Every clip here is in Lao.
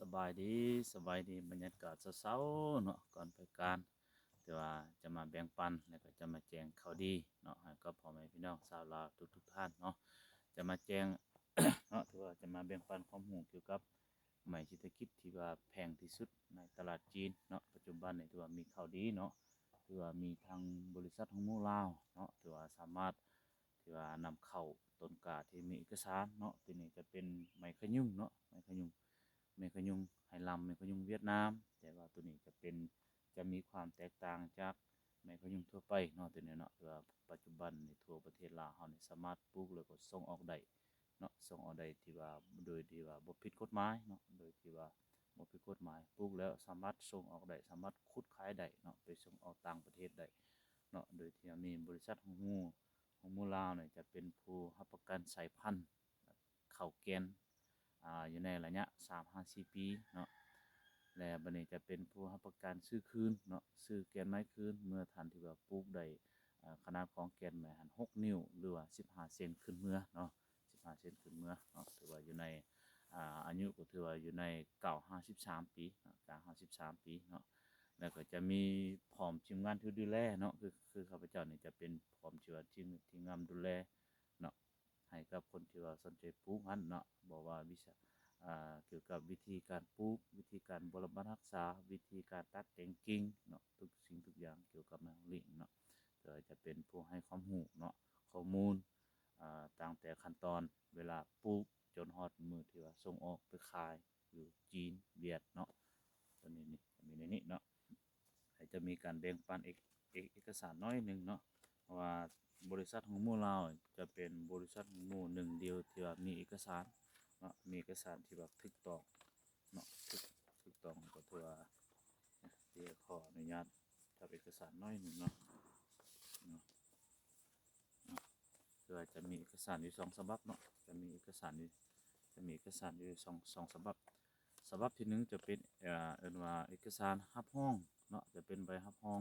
ສະບາຍດີ ສະບາຍດີ ບັນຍາກາດເຊົ້າໆເນາະ ກ່ອນໄປການ ຖືວ່າຈະມາແບ່ງປັນ ແລ້ວກໍຈະມາແຈ້ງຂ່າວດີເນາະ ໃຫ້ກັບພໍ່ແມ່ພີ່ນ້ອງຊາວລາວທຸກໆທ່ານເນາະ ຈະມາແຈ້ງເນາະ ຖືວ່າຈະມາແບ່ງປັນຄວາມຮູ້ກ່ຽວກັບໄມ້ເສດຖະກິດທີ່ວ່າແພງທີ່ສຸດໃນຕະຫຼາດຈີນເນາະ ປັດຈຸບັນນີ້ຖືວ່າມີຂ່າວດີເນາະ ຖືວ່າມີທາງບໍລິສັດໂຮງໝູລາວເນາະ ຖືວ່າສາມາດ ທີ່ວ່ານຳເຂົ້າຕົ້ນກາທີ່ມີເອກະສານເນາະ ຕົວນີ້ຈະເປັນໄມ້ຂະຍຸງເນາະ ໄມ້ຂະຍຸງ ໄມ້ຂະຍຸງໄຮລຳ ໄມ້ຂະຍຸງຫວຽດນາມ ແຕ່ວ່າຕົວນີ້ຈະເປັນ ຈະມີຄວາມແຕກຕ່າງຈາກໄມ້ຂະຍຸງທົ່ວໄປເນາະ ຕົວນີ້ເນາະ ຖືວ່າປັດຈຸບັນນີ້ທົ່ວປະເທດລາວເຮົານີ້ສາມາດປູກ ແລ້ວກໍສົ່ງອອກໄດ້ເນາະ ສົ່ງອອກໄດ້ທີ່ວ່າ ໂດຍທີ່ວ່າບໍ່ຜິດກົດໝາຍເນາະ ໂດຍທີ່ວ່າບໍ່ຜິດກົດໝາຍ ປູກແລ້ວສາມາດສົ່ງອອກໄດ້ ສາມາດຂຸດຂາຍໄດ້ເນາະ ໄປສົ່ງອອກຕ່າງປະເທດໄດ້ເນາະ ໂດຍທີ່ວ່າມີບໍລິສັດໂຮງໝູ ໂຮງໝູລາວນີ້ຈະເປັນຜູ້ຮັບປະກັນສາຍພັນເຂົ້າແກ່ນ ອ່າ ຢູ່ໃນໄລຍະສາມຫາສີ່ປີເນາະ ແລະ ບັດນີ້ຈະເປັນຜູ້ຮັບປະກັນຊື້ຄືນເນາະ ຊື້ແກ່ນໄມ້ຄືນ ເມື່ອທ່ານທີ່ວ່າປູກໄດ້ ອ່າ ຂະໜາດຂອງແກ່ນໄມ້ຫັ້ນຫົກນິ້ວ ຫຼືວ່າສິບຫ້າເຊັນຂຶ້ນເມືອເນາະ ສິບຫ້າເຊັນຂຶ້ນເມືອເນາະ ຖືວ່າຢູ່ໃນ ອ່າ ອາຍຸກໍຖືວ່າຢູ່ໃນເກົ້າຫາສິບສາມປີເນາະ ເກົ້າຫາສິບສາມປີເນາະ ແລ້ວກໍຈະມີພ້ອມທີມງານທີ່ດູແລເນາະ ຄື ຄືຂ້າພະເຈົ້ານີ້ຈະເປັນພ້ອມທີ່ວ່າທີມ ທີມງານດູແລເນາະ ໃຫ້ກັບຄົນທີ່ວ່າສົນໃຈປູກຫັ້ນເນາະ ບໍ່ວ່າວິຊາ ອ່າ ກ່ຽວກັບວິທີການປູກ ວິທີການບົວລະບັດຮັກສາ ວິທີການຕັດແຕ່ງກິ່ງເນາະ ທຸກສິ່ງທຸກຢ່າງກ່ຽວກັບໄມ້ຮອງລິງເນາະ ເພື່ອຈະເປັນຜູ້ໃຫ້ຄວາມຮູ້ເນາະ ຂໍ້ມູນ ອ່າ ຕັ້ງແຕ່ຂັ້ນຕອນເວລາປູກຈົນຮອດມື້ທີ່ວ່າສົ່ງອອກໄປຂາຍຢູ່ຈີນ ຫວຽດເນາະ ຕົວນີ້ນີ້ ມີໃນນີ້ເນາະ ໃຫ້ຈະມີການແບ່ງປັນເອກ ເອກ ເອກະສານໜ້ອຍໜຶ່ງເນາະ ເພາະວ່າບໍລິສັດໂຮງໝູລາວຈະເປັນບໍລິສັດໂຮງໝູໜຶ່ງດຽວທີ່ວ່າມີເອກະສານເນາະ ມີເອກະສານທີ່ວ່າຖືກຕ້ອງເນາະ ຖືກ ຖືກຕ້ອງ ກໍຖືວ່າ ດຽວຂໍອະນຸຍາດຈັບເອກະສານໜ້ອຍໜຶ່ງເນາະ ເນາະ ເນາະ ຄືວ່າຈະມີເອກະສານຢູ່ສອງສະບັບເນາະ ຈະມີເອກະສານຢູ່ ຈະມີເອກະສານຢູ່ສອງ ສອງສະບັບ ສະບັບທີໜຶ່ງຈະເປັນ ເອີ ເອີ້ນວ່າເອກະສານຮັບຮອງເນາະ ຈະເປັນໃບຮັບຮອງ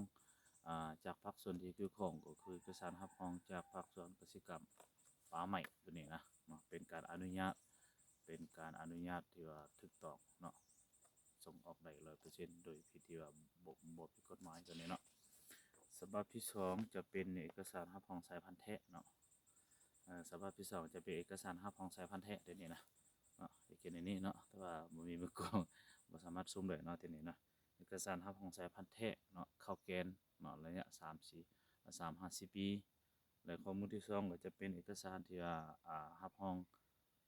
ອ່າ ຈາກພາກສ່ວນທີ່ກ່ຽວຂ້ອງ ກໍຄືເອກະສານຮັບຮອງຈາກພາກສ່ວນກະສິກຳປ່າໄມ້ຕົວນີ້ນະເນາະ ເປັນການອະນຸຍາດ ເປັນການອະນຸຍາດທີ່ວ່າຖືກຕ້ອງເນາະ ສົ່ງອອກໄດ້ຮ້ອຍເປີເຊັນ ໂດຍທີ່ວ່າບໍ່ ບໍ່ຜິດກົດໝາຍຕົວນີ້ເນາະ ສະບັບທີສອງຈະເປັນເອກະສານຮັບຮອງສາຍພັນແທ້ເນາະ ເອີ ສະບັບທີສອງຈະເປັນເອກະສານຮັບຮອງສາຍພັນແທ້ຕົວນີ້ນະ ເນາະ ຈະຂຽນໃນນີ້ເນາະ ແຕ່ວ່າບໍ່ມີມືກວາງ ບໍ່ສາມາດຊູມໄດ້ເນາະ ຕົວນີ້ເນາະ ເອກະສານຮັບຮອງສາຍພັນແທ້ເນາະ ເຂົ້າແກ່ນເນາະ ໄລຍະສາມ ສີ່ ສາມຫາສີ່ປີ ແລະ ຂໍ້ມູນທີສອງກໍຈະເປັນເອກະສານທີ່ວ່າ ອ່າ ຮັບຮອງ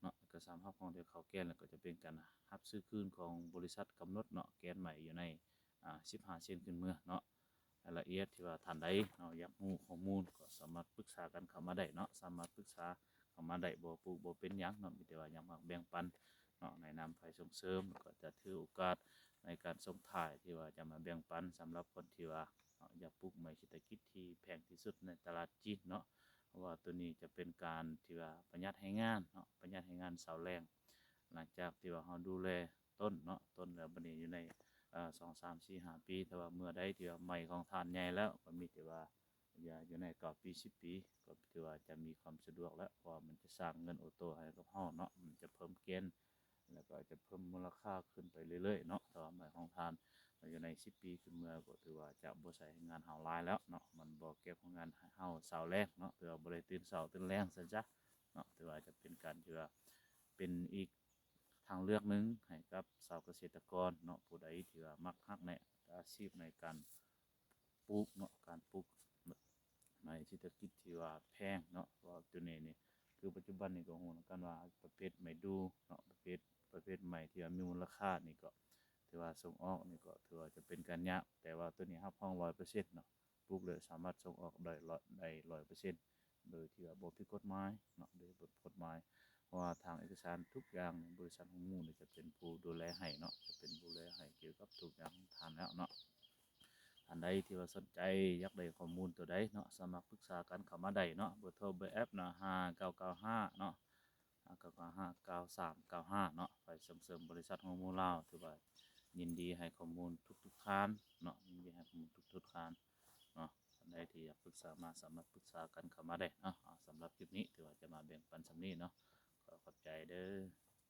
ເນາະ ເອກະສານຮັບຮອງທີ່ເຂົ້າແກ່ນ ແລ້ວກໍຈະເປັນການຮັບຊື້ຄືນຂອງບໍລິສັດກຳນົດເນາະ ແກ່ນໄມ້ຢູ່ໃນ ອ່າ ສິບຫ້າເຊັນຂຶ້ນເມືອເນາະ ລາຍລະອຽດທີ່ວ່າທ່ານໃດເນາະ ຢາກຮູ້ຂໍ້ມູນກໍສາມາດປຶກສາກັນເຂົ້າມາໄດ້ເນາະ ສາມາດປຶກສາເຂົ້າມາໄດ້ ບໍ່ປູກບໍ່ເປັນຫຍັງເນາະ ມີແຕ່ວ່າຢາກມາແບ່ງປັນເນາະ ໃນນາມຝ່າຍສົ່ງເສີມ ແລ້ວກໍຈະຖືໂອກາດໃນການສົ່ງທ້າຍທີ່ວ່າຈະມາແບ່ງປັນ ສຳລັບຄົນທີ່ວ່າເນາະ ຢາກປູກໄມ້ເສດຖະກິດທີ່ແພງທີ່ສຸດໃນຕະຫຼາດຈີນເນາະ ເພາະວ່າໂຕນີ້ຈະເປັນການທີ່ວ່າປະຢັດແຮງງານເນາະ ປະຢັດແຮງງານຊາວແລງ ຫຼັງຈາກທີ່ວ່າເຮົາດູແລ ຕົ້ນເນາະ ຕົ້ນແລ້ວບັດນີ້ຢູ່ໃນ ເອີ ສອງ ສາມ ສີ່ ຫ້າປີ ຖ້າວ່າເມື່ອໃດທີ່ວ່າໄມ້ຂອງທ່ານໃຫຍ່ແລ້ວ ກໍມີແຕ່ວ່າ ຢ່າຢູ່ໃນເກົ້າປີ ສິບປີ ກໍຖືວ່າຈະມີຄວາມສະດວກແລ້ວ ເພາະວ່າມັນຈະສ້າງເງິນໂອໂຕໃຫ້ກັບເຮົາເນາະ ມັນຈະເພີ່ມແກ່ນ ແລ້ວກໍຈະເພີ່ມມູນລະຄ່າຂຶ້ນໄປເລື້ອຍໆເນາະ ຖ້າວ່າໄມ້ຂອງທ່ານຢູ່ໃນສິບປີຂຶ້ນເມືອ ກໍຖືວ່າຈະບໍ່ໃຊ້ແຮງງານເຮົາຫຼາຍແລ້ວເນາະ ມັນບໍ່ເກັບແຮງງານເຮົາຊາວແລງເນາະ ຖືວ່າບໍ່ໄດ້ຕື່ນເຊົ້າຕື່ນແລງຊັ້ນຊະເນາະ ຖືວ່າຈະເປັນການທີ່ວ່າເປັນອີກ ທາງເລືອກໜຶ່ງໃຫ້ກັບຊາວກະເສດຕະກອນເນາະ ຜູ້ໃດທີ່ວ່າມັກຮັກໃນອາຊີບໃນການປູກເນາະ ການປູກໄມ້ເສດຖະກິດທີ່ວ່າແພງເນາະ ເພາະວ່າໂຕນີ້ນີ້ ຄືປັດຈຸບັນນີ້ກໍຮູ້ນຳກັນວ່າປະເພດໄມ້ດູ່ເນາະ ປະເພດ ປະເພດໄມ້ທີ່ວ່າມີມູນລະຄ່ານີ້ກໍ ຖືວ່າສົ່ງອອກນີ້ກໍຖືວ່າຈະເປັນການຍາກ ແຕ່ວ່າໂຕນີ້ຮັບຮອງຮ້ອຍເປີເຊັນເນາະ ປູກແລ້ວສາມາດສົ່ງອອກໄດ້ຮ້ອຍ ໄດ້ຮ້ອຍເປີເຊັນ ໂດຍທີ່ວ່າບໍ່ຜິດກົດໝາຍເນາະ ໂດຍບໍ່ຜິດກົດໝາຍ ເພາະວ່າທາງເອກະສານທຸກຢ່າງ ບໍລິສັດໂຮງໝູນີ້ຈະເປັນຜູ້ດູແລໃຫ້ເນາະ ຈະເປັນຜູ້ດູແລໃຫ້ກ່ຽວກັບທຸກຢ່າງຂອງທ່ານແລ້ວເນາະ ທ່ານໃດທີ່ວ່າສົນໃຈຢາກໄດ້ຂໍ້ມູນຕົວໃດເນາະ ສາມາດປຶກສາກັນເຂົ້າມາໄດ້ເນາະ ເບີໂທ ເບີແອັບເນາະ ຫ້າເກົ້າເກົ້າຫ້າເນາະ ຫ້າເກົ້າເກົ້າຫ້າ ເກົ້າສາມເກົ້າຫ້າເນາະ ຝ່າຍສົ່ງເສີມບໍລິສັດໂຮງໝູລາວ ຖືວ່າຍິນດີໃຫ້ຂໍ້ມູນທຸກໆທ່ານເນາະ ຍິນດີໃຫ້ຂໍ້ມູນທຸກໆທ່ານເນາະ ທ່ານໃດທີ່ຢາກປຶກສາມາ ສາມາດປຶກສາກັນເຂົ້າມາໄດ້ເນາະ ເອົາ ສຳລັບຄລິບນີ້ຖືວ່າຈະມາແບ່ງປັນສ່ຳນີ້ເນາະ ຂໍຂອບໃຈເດີ້.